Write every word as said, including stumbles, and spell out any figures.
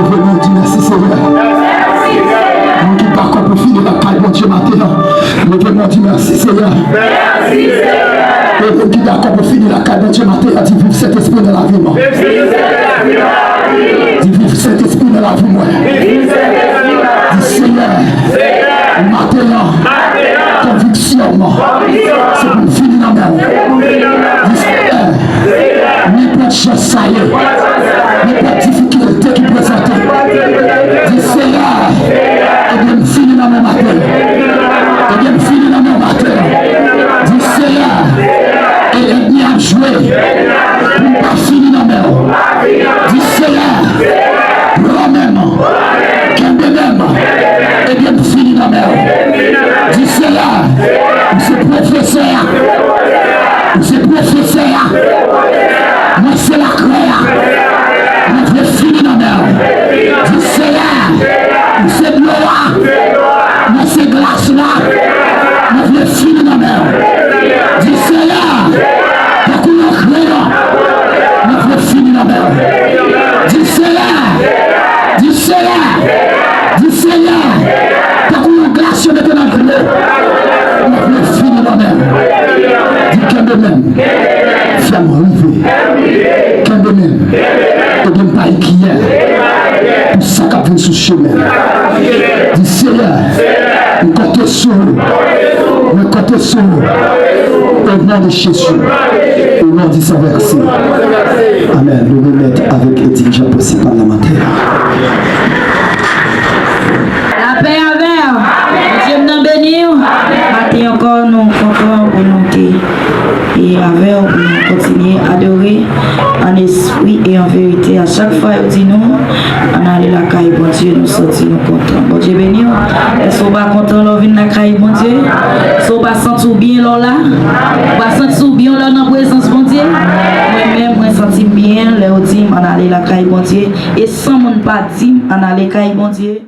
Leve men, di mèsi, Senyè. Moun ki dakò pou fini lakay Bondye maten an, leve men, di mèsi, Senyè. E moun ki dakò pou fini lakay Bondye maten an, di viv Sentespri nan lavi mwen. Di viv Sentespri nan lavi mwen. Di Senyè, maten an, konviksyon mwen, se pou m fini nan men w. Di Senyè, nenpòt jan sa ye, nenpòt difikilte ki prezante, di Senyè, ede m fini nan men maten. Ede m fini nan men maten. Di Senyè, e ènmi ap jwe pou m pa fini nan men w. Di Senyè, pran men m, kenbe men m, ede m fini nan men w. Di Senyè, ou se pwofesè a. Ou se pwofesè a. Mwen se lakrè a. Mwen vle fini nan men w. Di Senyè, ou se dlo a. Mwen se glas la. Mwen vle fini nan men w. Di Senyè, tankou yon kreyon, mwen vle fini nan men w. Di Senyè, di Senyè, di Senyè, tankou yon glas yo mete nan dlo, mwen vle fini nan men w. Di kenbe men m, fè m rive. Kenbe men m, ede m pa enkyè pou sa k ap vin sou chemen. Di Senyè, m konte sou ou. Mwen konte sou ou. Au nom de Jésus. Au nom du sang versé. Amen. Nou remèt avèk Eddy Jean Paul se palmantè. Lapè avè w. Bondye m nan beni w. Maten ankò, nou kontan pou nou te e avè w pou nou kontinye adore an espri e an verite. A chak fwa yo di nou, ann ale lakay Bondye, nou santi nou kontan. Bondye beni w. Èske w pa kontan lè w vin lakay Bondye? Èske w pa santi w byen lè w la? Ou pa santi w byen lè w nan prezans Bondye? Mwen menm, mwen santi m byen lè yo di m ann ale lakay Bondye. E san moun pa di m ann ale kay Bondye.